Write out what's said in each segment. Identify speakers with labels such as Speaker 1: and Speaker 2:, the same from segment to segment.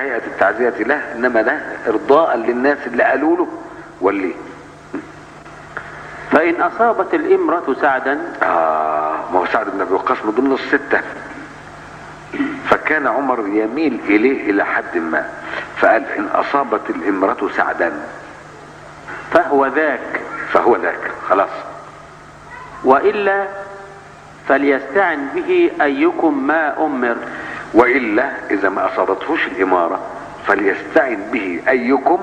Speaker 1: هيئة التعزية له، إنما ده إرضاء للناس اللي قالوا له وليه.
Speaker 2: فإن أصابت الإمرة سعدا،
Speaker 1: ما هو سعد بن أبي وقاص من ضمن الستة، فكان عمر يميل إليه إلى حد ما، فقال إن أصابت الإمرة سعدا
Speaker 2: فهو ذاك،
Speaker 1: فهو ذاك خلاص.
Speaker 2: وإلا فليستعن به أيكم ما أمر.
Speaker 1: وإلا إذا ما أصابتهوش الإمارة فليستعن به أيكم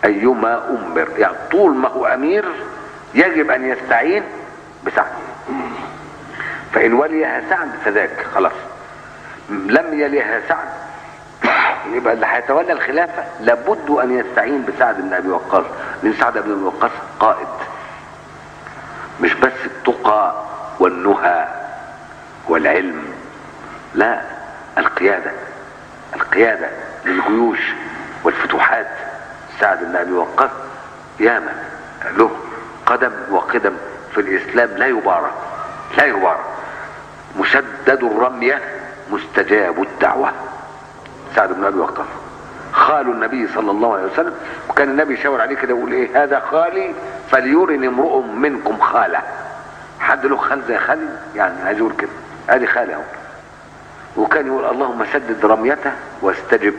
Speaker 1: أيما أمر، يعني طول ما هو أمير يجب أن يستعين بسعد، فإن وليها سعد فذاك خلاص، لم يليها سعد يبقى اللي هيتولى الخلافة لابد أن يستعين بسعد بن أبي وقاص، لأن سعد بن أبي وقاص قائد، مش بس التقى والنهى والعلم، لا، القيادة، القيادة للجيوش والفتوحات. سعد بن أبي وقاص ياما له قدم وقدم في الإسلام لا يبارى، لا يبارى، مسدد الرمية مستجاب الدعوة. سعد بن أبي وقاص خال النبي صلى الله عليه وسلم، وكان النبي يشاور عليه كده ويقول ايه، هذا خالي فليرني امرؤ منكم خاله. حد له خال زي خالي يعني، عايز يقول كده، ادي خالي اهو. وكان يقول اللهم سدد رميته واستجب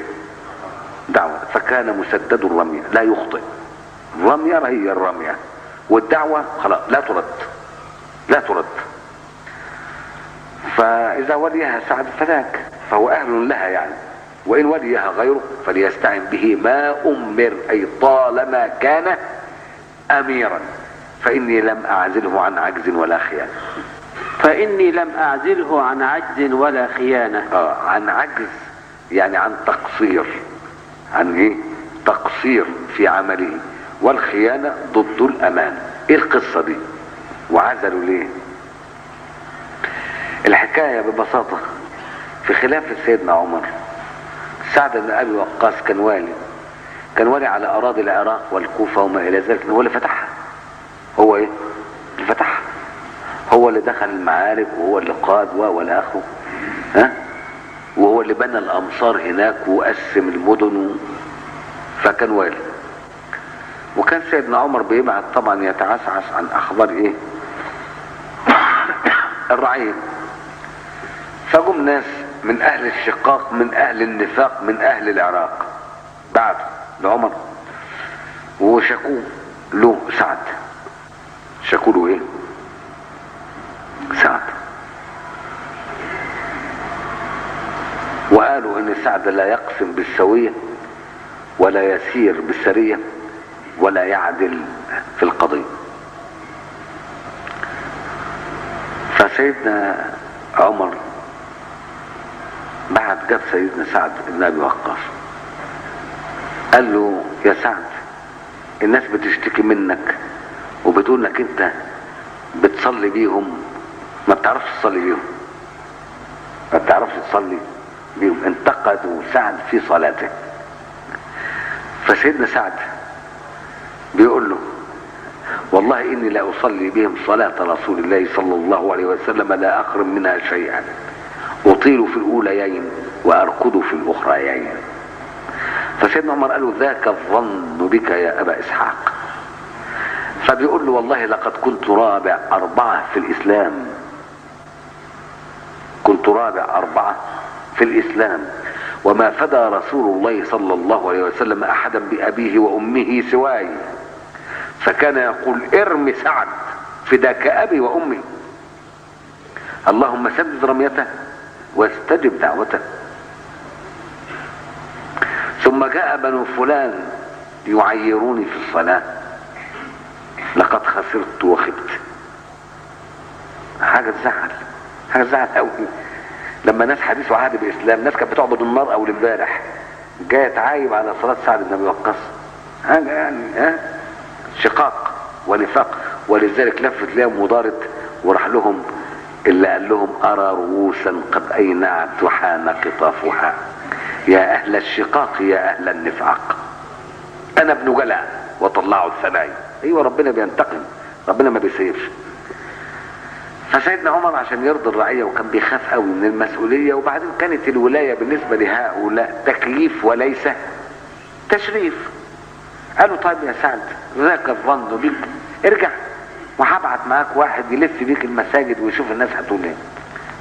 Speaker 1: دعوة، فكان مسدد الرمية لا يخطئ، الرمية هي الرمية، والدعوة خلاص لا ترد، لا ترد. فإذا وليها سعد فذاك، فهو أهل لها يعني، وإن وليها غيره فليستعن به ما أمر، أي طالما كان أميرا، فإني لم أعزله عن عجز ولا خيانة.
Speaker 2: فإني لم أعزله عن عجز ولا خيانة.
Speaker 1: عن عجز يعني عن تقصير، عن إيه؟ تقصير في عمله، والخيانة ضد الأمان. إيه القصة دي؟ وعزلوا ليه؟ الحكاية ببساطة في خلافة سيدنا عمر، سعد بن أبي وقاص كان والي، كان والي على أراضي العراق والكوفة وما إلى ذلك، هو اللي فتحها، هو إيه؟ اللي فتحها، هو اللي دخل المعارك، وهو اللي قاد ولا آخره، ها؟ وهو اللي بنى الأمصار هناك وقسم المدن فكان والي. وكان سيدنا عمر بيبعت طبعا يتعسعس عن أخبار إيه؟ الرعية. فجم ناس من أهل الشقاق، من أهل النفاق، من أهل العراق، بعتوا لعمر وشكوه له سعد. شكوا له إيه؟ سعد، وقالوا إن سعد لا يقسم بالسوية ولا يسير بالسرية ولا يعدل في القضية. فسيدنا عمر بعد جاب سيدنا سعد بن أبي وقاص، قال له يا سعد، الناس بتشتكي منك وبتقول لك انت بتصلي بيهم، ما بتعرفش تصلي بيهم، ما بتعرفش تصلي بيهم. انتقدوا سعد في صلاته. فسيدنا سعد بيقول له والله إني لا أصلي بهم صلاة رسول الله صلى الله عليه وسلم لا أخرم منها شيئا، أطيل في الأوليين وأركض في الأخريين. فسيدنا عمر قال له ذاك الظن بك يا أبا إسحاق. فبيقول له والله لقد كنت رابع أربعة في الإسلام، كنت رابع أربعة في الإسلام، وما فدى رسول الله صلى الله عليه وسلم أحدا بأبيه وأمه سواي، فكان يقول ارمي سعد فداك أبي وأمي، اللهم سدد رميته واستجب دعوته. ثم جاء بنو فلان يعيروني في الصلاة، لقد خسرت وخبت. حاجة تزعل، حاجة تزعل قوي لما ناس حديث وعهد بإسلام، ناس كانت بتعبد النار أول امبارح، جاية تعايب على صلاة سعد بن أبي وقاص، حاجة يعني ها شقاق ونفاق. ولذلك لفت لهم ودارت وراح لهم اللي قال لهم أرى رؤوسا قد أينعت وحان قطافها، يا أهل الشقاق يا أهل النفاق، أنا ابن جلع وطلعوا الثنايا. أيوة ربنا بينتقم، ربنا ما بيسيبش. فسيدنا عمر عشان يرضي الرعية، وكان بيخاف قوي من المسؤولية، وبعدين كانت الولاية بالنسبة لهؤلاء تكليف وليس تشريف. قالوا طيب يا سعد، ذاك الظن بك، ارجع وهبعت معاك واحد يلف بيك المساجد ويشوف الناس هتقول ايه.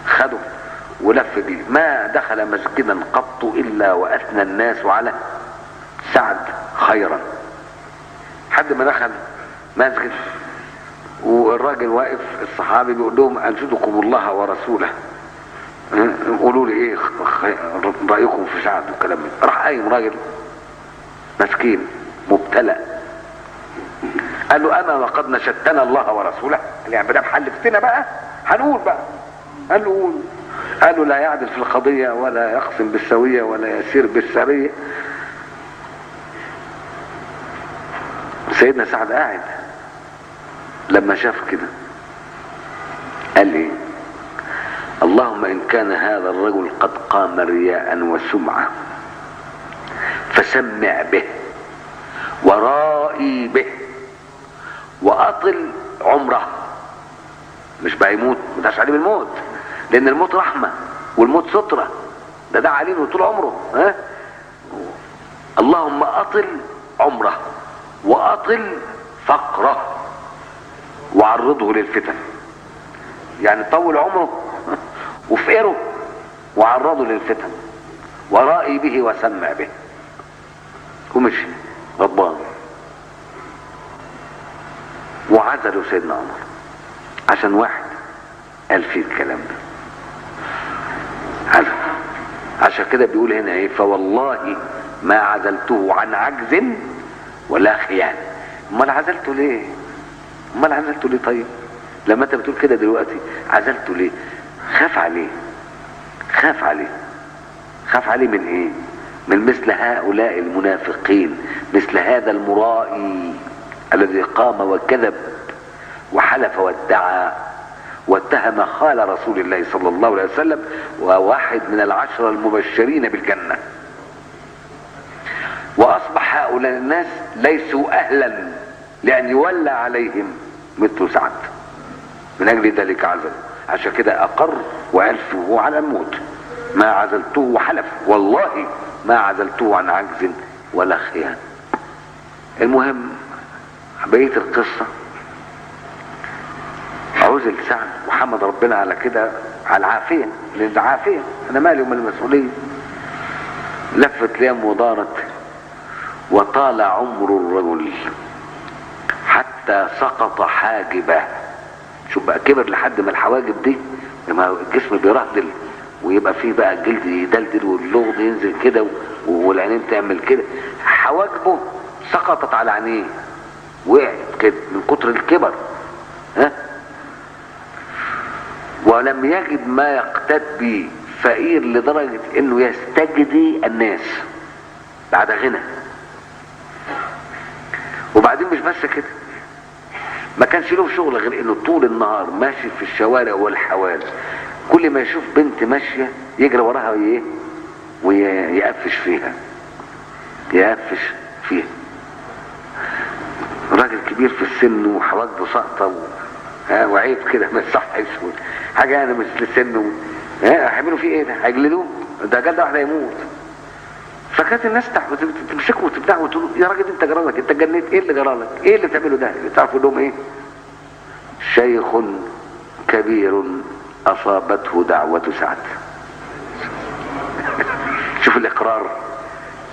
Speaker 1: خده ولف بيه، ما دخل مسجدا قط الا واثنى الناس على سعد خيرا. حد ما دخل مسجد والراجل واقف الصحابي بيقول لهم انشدكم الله ورسوله، قولوا لي ايه رايكم في سعد والكلام ده. راح قايم راجل مسكين مبتلى قال له انا وقد نشدتنا الله ورسوله، يعني بدل حلفتنا بقى هنقول بقى. قال له قول. قال له لا يعدل في القضية ولا يقسم بالسوية ولا يسير بالسريه. سيدنا سعد قاعد لما شاف كده قال ايه؟ اللهم ان كان هذا الرجل قد قام رياء وسمعة فسمع به ورائي به واطل عمره. مش بقى يموت، ما دعش عليه بالموت، لان الموت رحمة والموت سترة، ده دعا عليه طول عمره. ها؟ اللهم اطل عمره واطل فقره وعرضه للفتن. يعني طول عمره وفقره وعرضه للفتن، ورائي به وسمع به. ومشي غضبان. وعزلوا سيدنا عمر عشان واحد قال فيه الكلام ده. عزل. عشان كده بيقول هنا ايه؟ فوالله ما عزلته عن عجز ولا خيانة. امال عزلته ليه؟ امال عزلته ليه؟ طيب لما انت بتقول كده دلوقتي عزلته ليه؟ خاف عليه، خاف عليه، خاف عليه من ايه؟ من مثل هؤلاء المنافقين، مثل هذا المرائي الذي قام وكذب وحلف وادعى واتهم خال رسول الله صلى الله عليه وسلم وواحد من العشرة المبشرين بالجنة. وأصبح هؤلاء الناس ليسوا أهلا لأن يولى عليهم مثل سعد، من أجل ذلك عزل. عشان كده أقر وقال وهو على الموت ما عزلته، وحلف والله ما عزلته عن عجز ولا خيانة. المهم بقية القصة عزل سعد وحمد ربنا على كده، على العافية، لأن ده عافية، أنا مالي ومال المسؤولية. لفت ليام ودارت وطال عمر الرجل حتى سقط حاجبه. شوف بقى كبر لحد ما الحواجب دي لما الجسم بيرهدل ويبقى فيه بقى الجلد يدلدل واللغد ينزل كده والعينين تعمل كده، حواجبه سقطت على عينيه، وقعت كده من كتر الكبر. ها؟ ولم يجد ما يقتد به، فقير لدرجة انه يستجدي الناس بعد غنى. وبعدين مش بس كده، ما كانش له شغل غير انه طول النهار ماشي في الشوارع والحواري، كل ما يشوف بنت ماشية يجري وراها وايه ويقفش فيها، يقفش فيها. راجل كبير في السن وحواجبه ساقطه وعيب كده ما يصحش حاجة يعني مش لسنه. هيعملوا فيه ايه ده؟ هيجلدوه؟ ده جلده واحدة يموت. فكانت الناس تمسكه وتبدعه وتقول يا راجل انت جرالك، انت اتجنيت، ايه اللي جرالك؟ ايه اللي بتعمله ده؟ تعرفوا لهم ايه؟ شيخ كبير اصابته دعوة سعد. شوف الاقرار،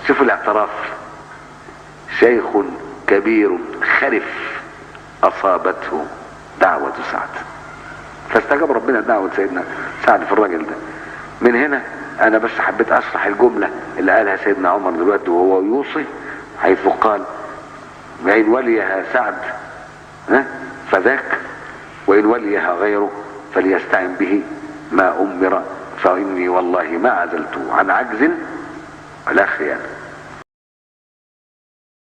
Speaker 1: شوف الاعتراف. شيخ كبير خرف اصابته دعوة سعد. فاستجاب ربنا دعوة سيدنا سعد في الراجل ده. من هنا انا بس حبيت اشرح الجملة اللي قالها سيدنا عمر دلوقتي وهو يوصي، حيث قال وإن وليها سعد فذاك، وإن وليها غيره فليستعن به ما أمر، فإني والله ما عزلته عن عجز ولا خيانة.